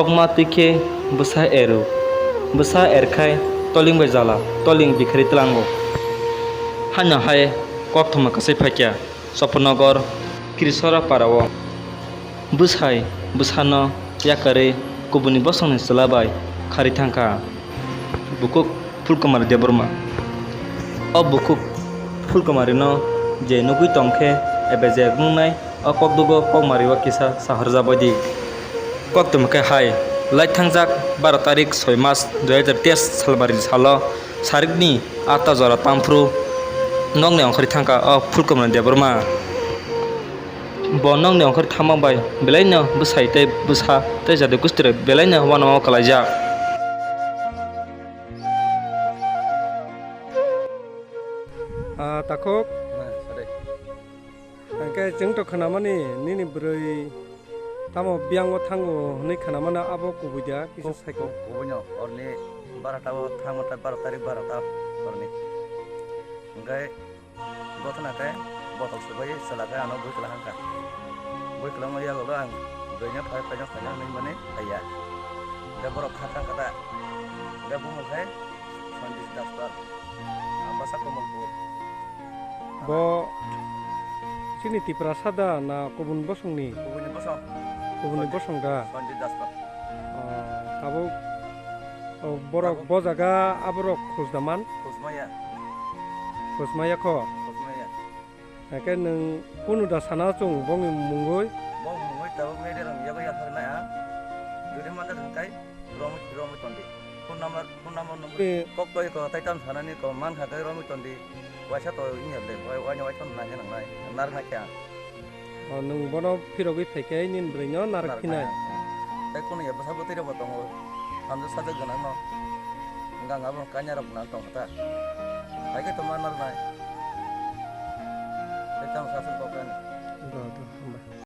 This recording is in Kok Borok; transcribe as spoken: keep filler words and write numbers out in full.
Kokma twi khe bwsa ero. Bwsa erkhai toling bai jala, toling bikhari tlango. Haino hai koktwma kwchwi phaikha Choponnogor Kirisora parao. Bwsai bwsano yakarwi kubuni bosongni chwla bai kharwi thangkha. Bukhuk Phulkumar Debbarma. O bukhuk Phulkumarino je nugwi tongkhe ebe je wngnai, o kokdugo kokmario kisa sahorjak baidi. Koktwma khe hai, laithangjak baro tarik soi mas dui hazar teis salbari salo sarikni atta jora tamphru nokni ongkhorwi thangkha o Phulkumar Debbarma. Bo nokni ongkhorwi thangma bai belaino bwsai tei bwsa tei jati gustirok belaino uanama kalaijak. Ah, takhuk. Hwnkhe chwng to khnamani nini bwrwi tamo biyango thango hwnwi khnamano abo kubui da kisa Kub-, saikho. Kub-, kubuino horni barota o thango ta baro tarik barota horni. Hwnkhe gothana khe botol swbai chwla khe ano bui kwlahang kha. Bui kwlangma yagulo ang bwino phai phaino phaino hwnwi mani phaiya. Hwnkhe borok kha thang kha ta. Hwnkhe bumung khe Sanjit Daspal. Ambasa Kamalpur. Bo chini Tiprasa da na kubun bosongni? Kubuni bosong. Kubuni Sanjit, bosong da? Sanjit Daspal. Oh, tabuk, oh, borok tabuk bo jaga aborok khujdaman? Khujmaya. Khujmaya kho? Khujmaya. Hake nwng kunu da sana chwng bongni mungwi? Bong mungwi tabuk media rang yago yathar nai ang. Jodi manda thangkai romwi, romwi tondi. Phone number, phone number, number. Eh. Kok toi ko tai tam sanani ko man kha kai romwi tondi. Waisa to inya le, wai, wai, wai ton nai nang nai. Nar nai kya. Oh, nwng bono phirogwi phaikhe nini bwrwino narak phinai. Narak phinai. Tai kunu ya bwsa bwtwi rok bo tongo. Hamjak sajak gwnang no. Hwnkhe ang abo kanya rok nang tong kha ta. Hai khe tongma nar nai. Tai tamo sa sung kok ani. Do, do, hamba.